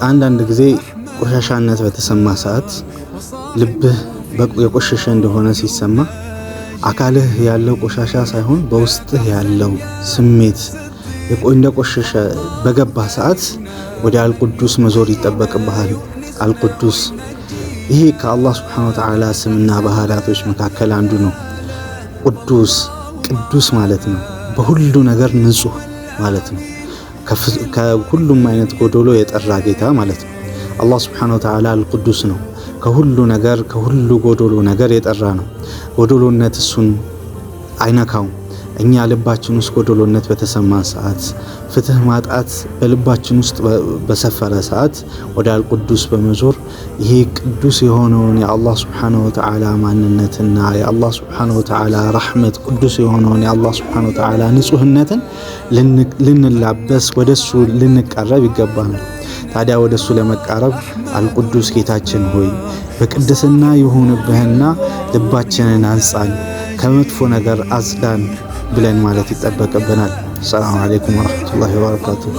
አንዳንድ ጊዜ ቆሻሻነት በተሰማ ሰዓት፣ ልብህ የቆሸሸ እንደሆነ ሲሰማ፣ አካልህ ያለው ቆሻሻ ሳይሆን በውስጥህ ያለው ስሜት እንደቆሸሸ በገባ ሰዓት ወደ አልቁዱስ መዞር ይጠበቅብሃል። አልቁዱስ ይሄ ከአላህ ስብሐነ ወተዓላ ስምና ባህሪያቶች መካከል አንዱ ነው። ቅዱስ፣ ቅዱስ ማለት ነው። በሁሉ ነገር ንጹህ ማለት ነው። ከሁሉም አይነት ጎዶሎ የጠራ ጌታ ማለት ነው። አላህ ስብሐነ ወተዓላ አልቅዱስ ነው። ከሁሉ ነገር፣ ከሁሉ ጎዶሎ ነገር የጠራ ነው። ጎዶሎነት እሱን አይነካውም። እኛ ልባችን ውስጥ ጎዶሎነት በተሰማን ሰዓት፣ ፍትህ ማጣት በልባችን ውስጥ በሰፈረ ሰዓት ወደ አልቅዱስ በመዞር ይሄ ቅዱስ የሆነውን የአላህ ስብሐነሁ ወተዓላ ማንነትና የአላህ ስብሐነሁ ወተዓላ ረሕመት፣ ቅዱስ የሆነውን የአላህ ስብሐነሁ ወተዓላ ንጹህነትን ልንላበስ ወደሱ ልንቀረብ ይገባናል። ታዲያ ወደሱ ለመቃረብ አልቅዱስ ጌታችን ሆይ፣ በቅድስና ይሁንብህና ልባችንን አንጻን፣ ከመጥፎ ነገር አጽዳን ብለን ማለት ይጠበቅብናል። ሰላም አለይኩም ወረሕመቱላሂ ወበረካቱሁ።